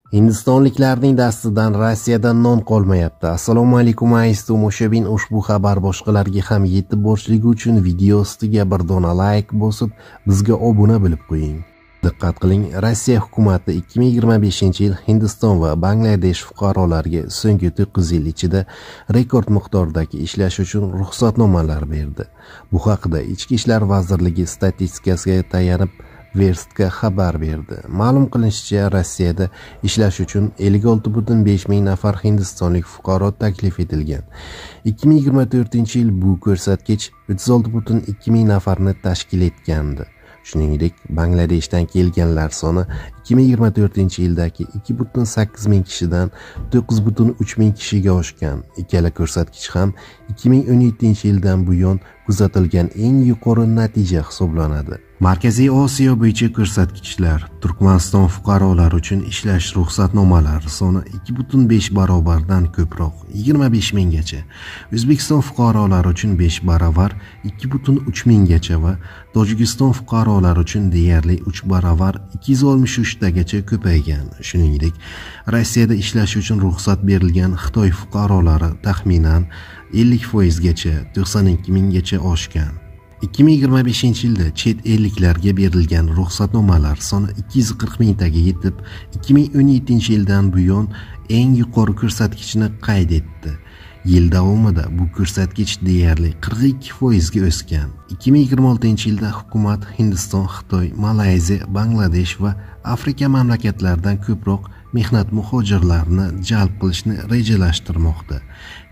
Hindistonliklarning dastidan Rossiyada non qolmayapti. Assalomu alaykum aziz tomoshabin, ushbu xabar boshqalarga ham yetib borishligi uchun video ostiga bir dona like bosib, bizga obuna bo'lib qo'ying. Diqqat qiling, Rossiya hukumati 2025-yil Hindiston va Bangladesh fuqarolariga so'nggi 9 yil ichida rekord miqdordagi ishlash uchun ruxsatnomalar berdi. Bu haqida Ichki ishlar vazirligi statistikasiga tayanib Verstka xabar berdi. Ma'lum qilinishicha, Rossiyada ishlash uchun 56,5 ming nafar hindistonlik fuqaro taklif etilgan. 2024-yil bu ko'rsatkich 36,2 ming nafarni tashkil etgandi. Shuningdek, Bangladeshdan kelganlar soni 2024-yildagi 2,8 ming kishidan 9,3 ming kishiga oshgan. Ikkala ko'rsatkich ham 2017-yildan buyon kuzatilgan eng yuqori natija hisoblanadi. Markaziy Osiyo bo'yicha ko'rsatkichlar: Turkmaniston fuqarolari uchun ishlash ruxsatnomalari soni 2,5 barobardan ko'proq, 25 minggacha. O'zbekiston fuqarolari uchun 5 barobar, 2,3 minggacha va Tojikiston fuqarolari uchun deyarli 3 barobar, 263 tagacha ko'paygan. Shuningdek, Rossiyada ishlash uchun ruxsat berilgan Xitoy fuqarolari taxminan 50% gacha, 92 minggacha oshgan. 2025-yilda chet elliklarga berilgan ruxsatnomalar soni 240 mingtaga yetib, 2017-yildan buyon eng yuqori ko'rsatkichni qayd etdi. Yil davomida bu ko'rsatkich deyarli 42% ga o'sgan. 2026-yilda hukumat Hindiston, Xitoy, Malayziya, Bangladesh va Afrika mamlakatlaridan ko'proq mehnat muhojirlarini jalb qilishni rejalashtirmoqda.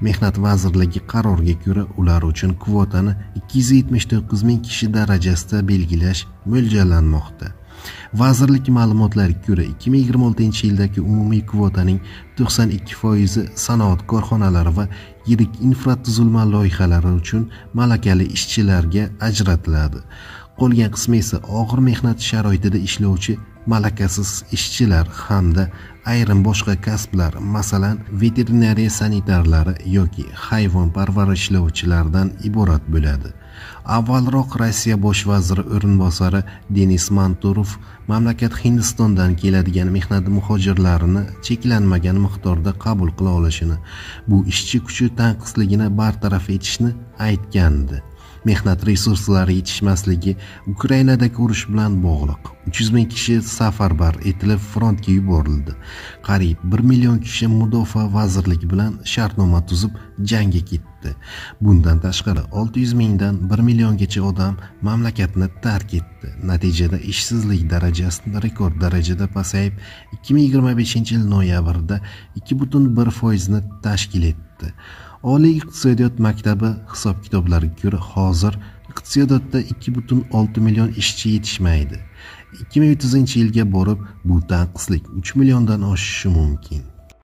Mehnat vazirligi qaroriga ko'ra, ular uchun kvotani 279 ming kishi darajasida belgilash mo'ljallanmoqda. Vazirlik ma'lumotlariga ko'ra, 2026-yildagi umumiy kvotaning 92% sanoat korxonalari va yirik infratuzilma loyihalari uchun malakali ishchilarga ajratiladi. Qolgan qismi esa og'ir mehnat sharoitida ishlovchi malakasiz ishchilar hamda ayrim boshqa kasblar, masalan, veterinariya sanitarlari yoki hayvon parvarishlovchilardan iborat bo'ladi. Avvalroq Rossiya bosh vaziri o'rinbosari Denis Manturov mamlakat Hindistondan keladigan mehnat muhojirlarini cheklanmagan miqdorda qabul qila olishini, bu ishchi kuchi tanqisligini bartaraf etishni aytgandi. Mehnat resurslari yetishmasligi Ukrainadagi urush bilan bog'liq. 300 ming kishi safarbar etilib frontga yuborildi. Qariyb 1 million kishi Mudofaa vazirligi bilan shartnoma tuzib jangga ketdi. Bundan tashqari 600 mingdan 1 milliongacha odam mamlakatni tark etdi. Natijada ishsizlik darajasi rekord darajada pasayib, 2025-yil noyabrda 2,1% ni tashkil etdi. Oliy iqtisodiyot maktabi hisob-kitoblariga ko'ra, hozir iqtisodiyotda 2,6 million ishchi yetishmaydi. 2030-yilga borib bu tanqislik 3 milliondan oshishi mumkin.